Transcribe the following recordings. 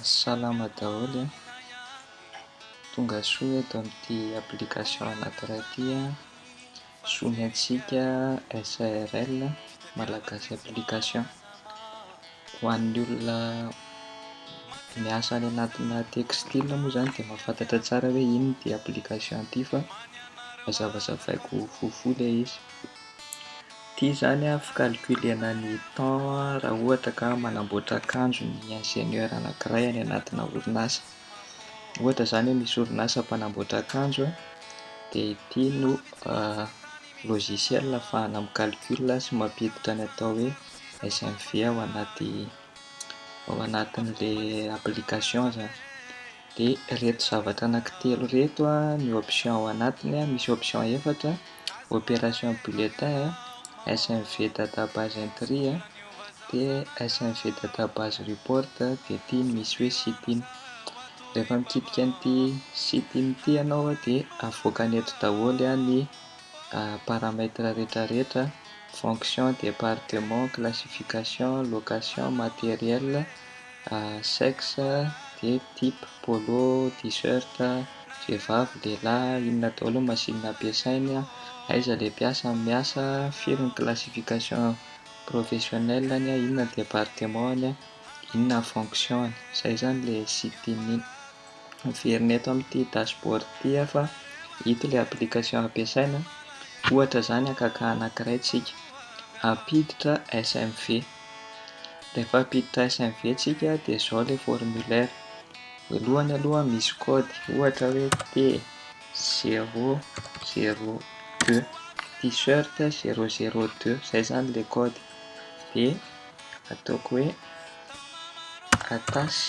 Salama daholo e! Tonga soa eto amin'ity application anankiray ity an, Soniantsika SARL Malagasy Application. Ho an'ny olona miasa any anatina textile moa izany dia mahafantatra tsara hoe inona ity application ity fa hazavazavaiko fohifohy ilay izy. Ity izany an fi-calculer-na ny temps raha ohatra ka manamboatra akanjo ny ingénieur anankiray any anatina orinasa. Ohatra izany hoe misy orinasa mpanamboatra akanjo an, dia ity no logiciel ahafahana mi-calcul sy mampiditra ny atao hoe SMV ao anaty ao anatin'ilay application izany. Dia ireto zavatra anankitelo ireto an ny option ao anatiny an, misy option efatra: opération bulletin, SMV database entry, dia SMV database report, dia ity no misy hoe sit-in. Rehefa mikitika an'ity sit-in ity ianao an, dia avoakany eto daholo ny paramètre rehetrarehetra: fonction, département, classification, location, matériel, sexe, dia type polo, t-shirt, vehivavy, lehilahy, inona daholo ny machine ampiasainy, aiza ilay mpiasa no miasa, firy ny classification professionnel-ny, inona ny département-ny, inona ny fonction-ny. Izay izany ilay sit-in iny. Miverina eto amin'ity dashboard ity aho fa ito ilay application ampiasaina. Ohatra izany haka cas anankiray tsika. Hampiditra SMV. Rehefa hampiditra SMV tsika dia izao ilay formulaire. Voalohany aloha misy code, ohatra hoe T zéro zéro deux, t-shirt zéro zéro deux, izay izany ilay code. Dia ataoko hoe attache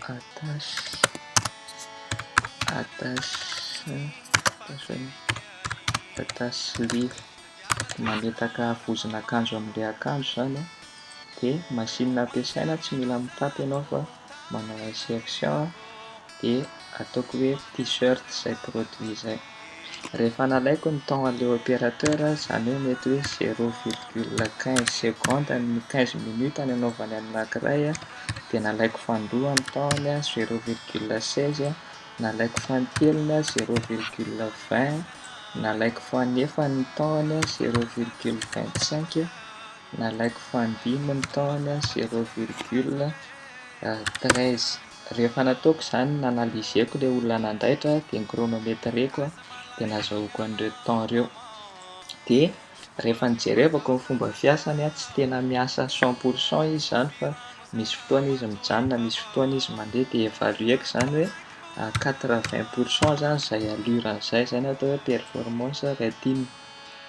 attache attache attache sleeve. Mametaka vozon'akanjo amin'ilay akanjo izany an, dia machine ampiasaina tsy mila mitapy ianao fa manao insertion dia ataoko hoe t-shirt izay produit izay. Rehefa nalaiko ny temps an'ilay opérateur, izany hoe mety hoe zéro virgule quinze seconde ny quinze minutes ny anaovany anankiray dia nalaiko fanindroany ny temps-ny zéro virgule seize, nalaiko fanintelony zéro virgule vingt, nalaiko fanefany ny temps-ny zéro virgule vingt cinq, nalaiko fahadimy ny temps-ny zéro virgule treize. Rehefa nataoko izany nanalyseko ilay olona nandaitra dia ni-chronometreko dia nahazahoako an'ireo temps ireo. Dia rehefa nijerevako ny fomba fiasany tsy tena miasa cent pour cent izy izany fa misy fotoana izy mijanona, misy fotoana izy mandeha dia évalueko izany hoe quatre vingt pour cent izany izay allure-n'izay, izay no atao hoe performance rating.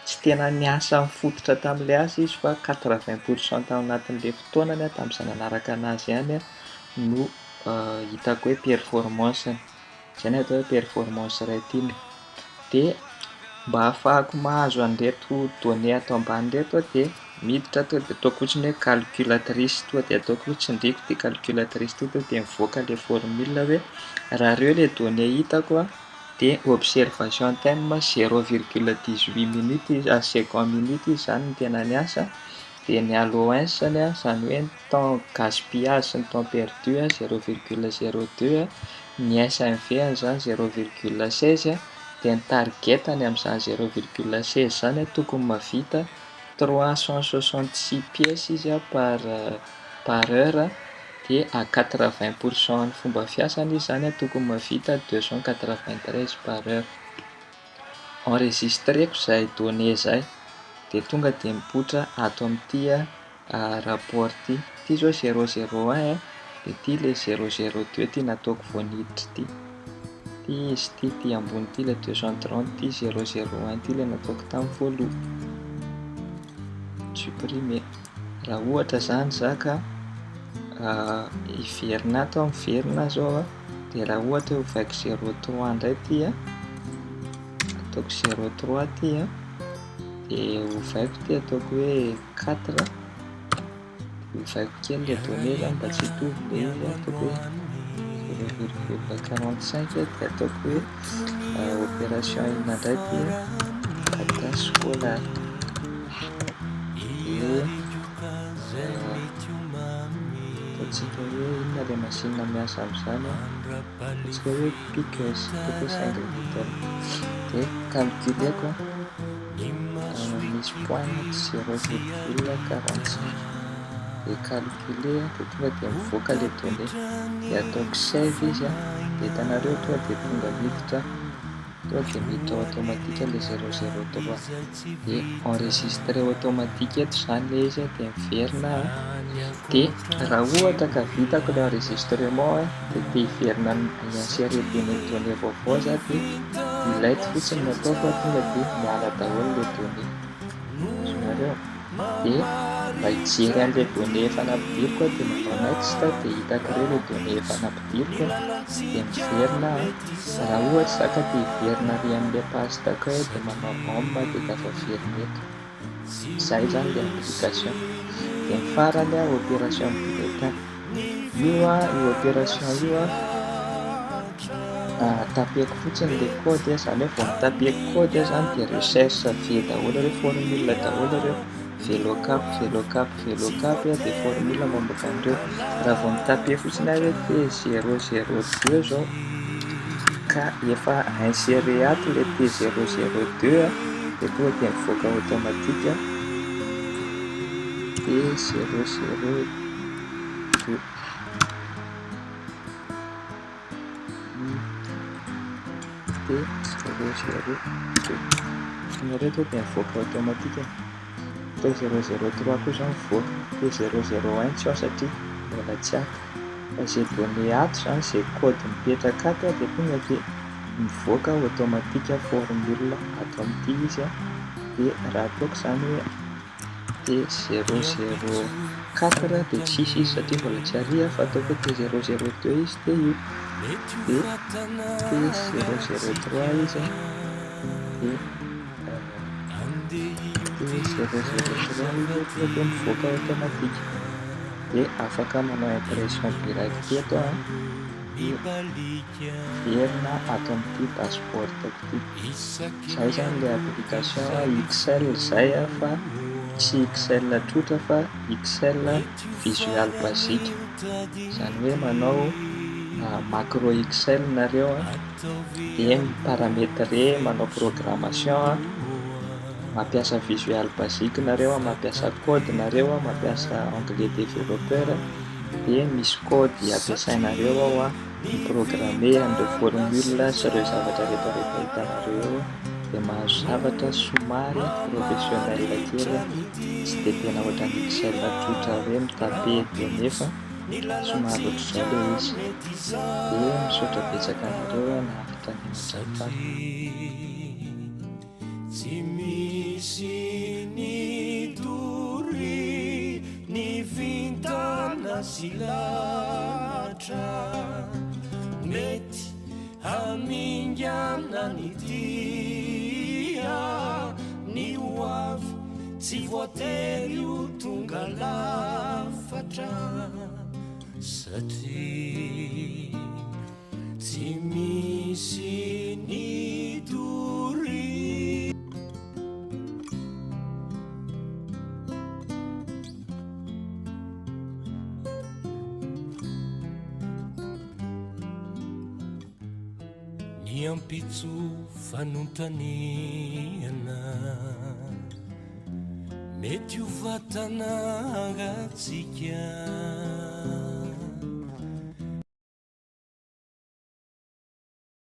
Tsy tena niasa mifototra tamin'ilay asa izy fa 80% tao anatin'ilay fotoanany tamin'izaho nanaraka anazy ihany no hitako hoe performance-ny. Izay no atao hoe performance rating. Dia mba ahafahako mahazo an'ireto données ato ambany ireto aho dia miditra tonga dia ataoko fotsiny hoe calculatrice, tonga dia ataoko hoe tsindriko ity calculatrice ity tonga dia mivoaka ilay formule hoe raha ireo ilay données hitako an, dia observation time zéro virgule dix-huit minutes izy, seconde minute izy izany no tena niasa, dia ny allowance-ny izany hoe ny temps gaspillage sy ny temps perdu zéro virgule zéro deux, ny SMV-ny izany zéro virgule seize, dia ny target-ny amin'izany zéro virgule seize izany tokony mahavita 366 pièces izy par heure, dia à 80% ny fomba fiasany izy izany tokony mahavita 293 par heure. Enregistreko izay données izay dia tonga dia mipoitra ato amin'ity rapport ity. Ity izao zéro zéro un dia ity ilay zéro zéro deux ity nataoko vao niditra ity. Ity izy ity, ity ambony ity ilay 230, ity zéro zéro un ity ilay nataoko tamin'ny voalohany. Supprimer. Raha ohatra izany za ka hiverina ato aho, miverina aho izao an, dia raha ohatra hoe ovaiko zéro trois indray ity an, ataoko zéro trois ity an, dia ovaiko ity ataoko hoe quatre, ovaiko kely ilay données izany mba tsy hitovy ilay izy, ataoko hoe zéro virgule quarante cinq dia ataoko hoe opération inona indray ity an, attache collant. Ataontsika hoe inona ilay machine miasa amin'izany an? Ataontsika hoe piqueuse, ataoko hoe single needle. Dia calculeko misy point 0,45. Dia calculer dia tonga dia mivoaka ilay donnée. Dia ataoko save izy an, dia hitanareo tonga dia tonga miditra, tonga dia miditra automatique ilay 003. Dia enregistrer automatique eto izany ilay izy dia miverina an. Dia raha ohatra ka vitako ilay enregistrement dia te hiverina hi-insérer données données vaovao za dia delete fotsiny no ataoko tonga dia miala daholo ilay données. Azonareo? Dia mba hijery an'ilay données efa nampidiriko aho dia manao next dia hitako ireo ilay données efa nampidiriko dia miverina aho. Raha ohatra za ka te hiverina ary amin'ilay page d'accueil dia manao home dia tafaverina eto. Izay izany ilay application. Dia ny farany an, opération bulletin. Io an, io opération io an, tapeko fotsiny ilay code, izany hoe vao mitapeko code izany dia recherche V daholo ireo, formule daholo ireo, VLOOKUP, VLOOKUP, VLOOKUP dia formule mamoaka an'ireo. Raha vao mitape fotsiny aho hoe T002 izao ka efa insérer ato ilay T002 dia tonga dia mivoaka automatique T002. T002. Hitanareo tonga dia mivoaka automatique. T003 koa izao mivoaka. T001 tsy ao satria mbola tsy ato. Fa izay données ato izany, izay code mipetraka ato dia tonga dia mivoaka automatique formule ato amin'ity izy. Dia raha ataoko izany hoe T004 dia tsisy izy satria mbola tsy ary fa ataoko hoe T002 izy dia io. Dia T003 izy dia T003 izy tonga dia mivoaka automatique. Dia afaka manao impression direct eto aho. Dia miverina ato amin'ity dashboard ity. Izay izany ilay application Excel izay fa tsy Excel tsotra fa Excel Visual Basic. Izany hoe manao macro Excel nareo dia mi-paramétrer, manao programmation, mampiasa Visual Basic nareo, mampiasa code nareo, mampiasa onglet développeur. Dia misy code ampiasainareo ao mi-programmer an'ireo formule sy ireo zavatra rehetra rehetra hitanareo eo dia mahazo zavatra somary professionnel kely tsy dia tena ohatran'ny Excel tsotra hoe mi-taper données fa somary ohatr'izao ilay izy. Dia misaotra betsaka anareo naharitra nihaino hatramin'ny farany. Tsy misy ny doria ny vintana sy lahatra mety hamingana ny dia ny ho avy tsy voatery ho tonga lafatra satria Tsy misy ny doria. Ny ampitso fanontaniana mety ho vatana hangatsiaka.